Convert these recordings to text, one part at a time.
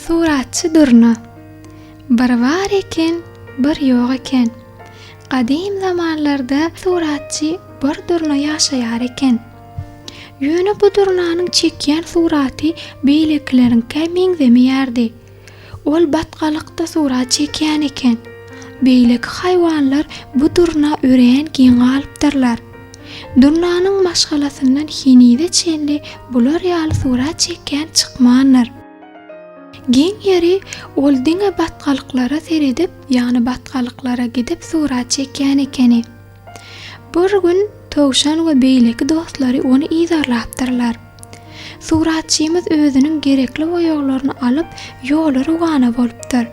Suratçy durna. Bir bar eken, bir ýok eken. Gadym zamanlarda suratçy bir durna ýaşaýar eken. Ýöne bu durnanyň çekýän suraty beýlekileriňkä meňzemeýärdi. Ol batgalykda surat çekýän eken. Beýleki haýwanlar bu durna örän geň galypdyrlar. Durnanyň maşgalasyndan henize çenli bular ýaly surat çekýän çykmandyr. Geň ýeri, ol diňe batgalyklara seredip, ýagny batgalyklara gidip surat çekýän ekeni. Bir gün towşan we beýleki dostlary ony yzarlapdyrlar. Suratçymyz özüniň gerekli boýaglaryny alyp, ýola rowana bolupdyr.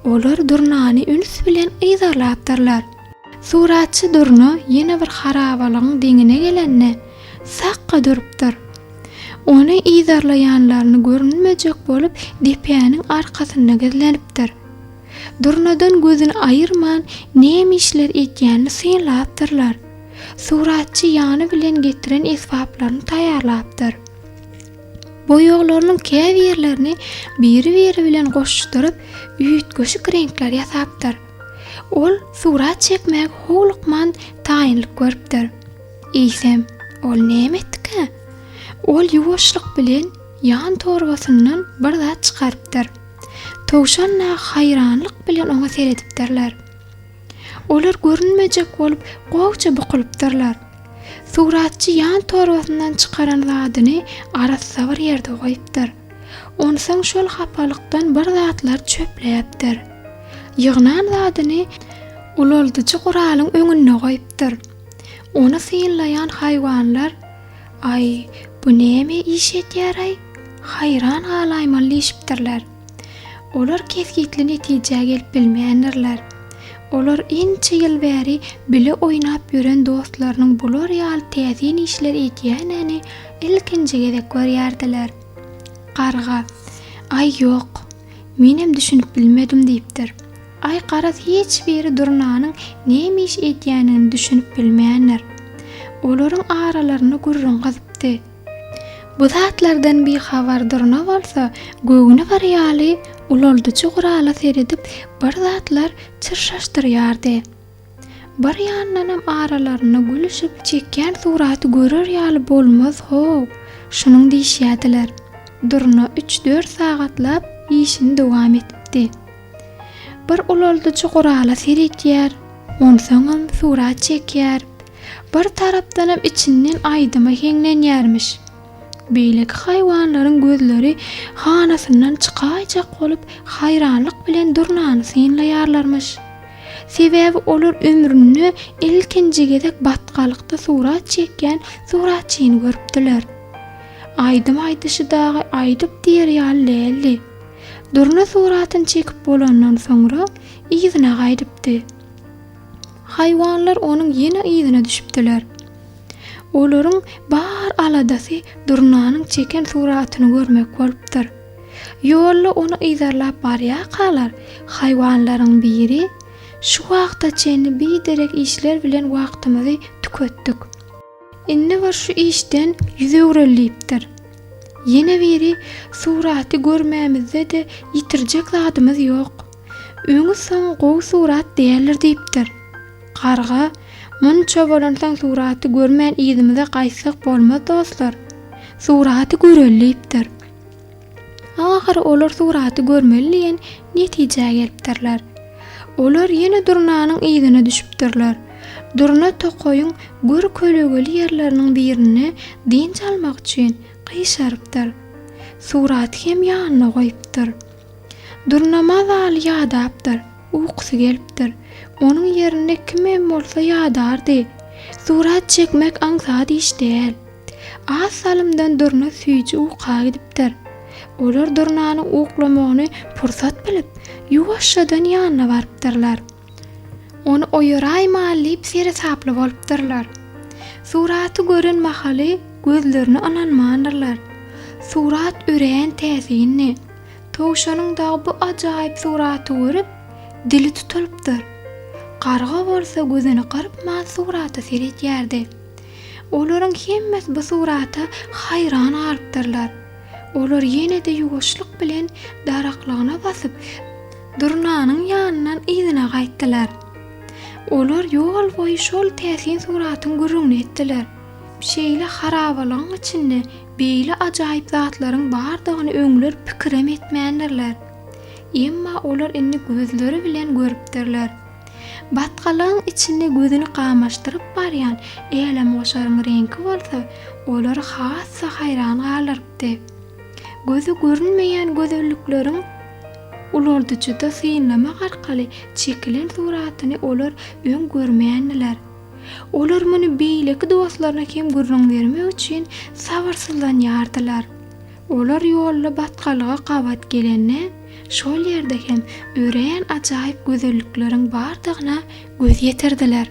Olar durnany üns bilen yzarlapdyrlar. Suratçy durna ýene bir harabalygyň deňine gelende, sakga durupdyr. Ony yzarlaýanlaryny görünmejek bolup, depäniň arkasynda gizlenipdir. Durnadan gözüni aýyrman, näme işler edýänini synlapdyrlar. Suratçy ýany bilen getiren esbaplaryny taýýarlapdyr. Boýaglarynyň käbirlerini biri-biri bilen goşuşdyryp, üýtgeşik reňkler ýasapdyr. Ol surat çekmäge howlukman taýynlyk görüpdir. Eýsem, ol näme etdikä? Ol ýuwaşlyk bilen ýan torbasyndan bir zat çykarypdyr. Towşan-da haýranlyk bilen oňa seredipdirler. Olar görünmejek bolup gowja bukulypdyrlar. Suratçy ýan torbasyndan çykaran zadyny arassa bir ýerde goýupdyr. Onsoň şol hapalykdan bir zatlar çöpläpdir. Ýygnan zadyny ulaldyjy guralyň öňünde goýupdyr. Ony synlaýan haýwanlar, Aý, bu näme iş edýär-aý? Haýran galaýmaly diýşipdirler. Olar kesgitli netijä gelip bilmändirler. Olar ençe ýyl bäri bile oýnap ýören dostlarynyň bular ýaly täsin işler edýänini ilkinji gezek görýärdiler. Garga, Aý, ýok, menem düşünip bilmedim diýipdir. Aý, garaz, hiç biri durnanyň näme iş edýänini düşünip bilmändir. Olaryň aralarynda gürrüň gyzypdy. Bu zatlardan bihabar durna bolsa, göwni bar ýaly ulaldyjy gurala seredip bir zatlar çyrşaşdyrýardy. Bir ýandanam aralarynda gülüşip çekýän suraty görer ýaly bolmaz how, şunuň diýişýärdiler. Durna üç-dört sagatlap işini dowam edipdi. Bir ulaldyjy gurala seredýär, onsoňam surat çekýär. Bir tarapdanam içinden aýdyma hiňlenýärmiş. Beýleki haýwanlaryň gözleri hanasyndan çykaýjak bolup, haýranlyk bilen durnany synlaýarlarmyş. Sebäbi olar ömründe ilkinji gezek batgalykda surat çekýän suratçyny görüpdiler. Aýdym aýdyşy dagy aýdyp diýer ýaly däldi. Durna suratyny çekip bolandan soňra yzyna gaýdypdy. Haýwanlar onuň ýene yzyna düşüpdiler. Olaryň bar aladasy durnanyň çeken suratyny görmek bolupdyr. Ýolda ony yzarlap barýarkalar, haýwanlaryň biri, Şu wagta çenli biderek işler bilen wagtymyzy tüketdik. Indi bir şu işden ýüz öwreli diýipdir. Ýene biri, Suraty görmämizde-de ýitirjek zadymyz ýok. Öňi-soňy gowy surat däldir diýipdir. Garga, Munça bolansoň suraty görmän yzymyza gaýtsak bolmaz dostlar. Suraty göreli diýipdir. Ahyry olar suraty görmeli diýen netijä gelipdirler. Olar ýene durnanyň yzyna düşüpdirler. Durna tokaýyň gür kölegeli ýerleriniň birinde dynç almak üçin gyşarypdyr. Suraty hem ýanyna goýupdyr. Durna mazaly ýadapdyr, ukusy gelipdir. Onuň ýerinde kimem bolsa ýadardy. Surat çekmek aňsat iş däl. Az salymdan durna süýji uka gidipdir. Olar durnanyň uklamagyny pursat bilip, ýuwaşjadan ýanyna barypdyrlar. Ony oýaraýmaly diýip seresaply bolupdyrlar. Suraty gören mahaly gözlerine ynanmandyrlar. Surat örän täsindi. Towşanyň dagy bu ajaýyp suraty görüp, dili tutulypdyr. Garga bolsa gözüni gyrpman surata seredýärdi. Olaryň hemmesi bu surata haýran galypdyrlar. Olar ýene-de ýuwaşlyk bilen daraklygyna basyp, durnanyň ýanyndan yzyna gaýtdylar. Olar ýol boýy şol täsin suratyň gürrüňini etdiler. Şeýle harabalygyň içinde beýle ajaýyp zatlaryň bardygyny öňler pikirem etmändirler. Emma olar indi gözleri bilen görüpdirler. Batgalygyň içinde gözüni gamaşdyryp barýan älemgoşaryň reňki bolsa olary has-da haýran galdyrypdy. Göze görünmeýän gözellikleriň ulaldyjyda synlamak arkaly çekilen suratyny olar öň görmändiler. Olar muny beýleki dostlaryna hem gürrüň bermek üçin sabyrsyzlanýardylar. Olar ýolda batgalyga gabat gelende, şol ýerde hem örän ajaýyp gözellikleriň bardygyna göz ýetirdiler.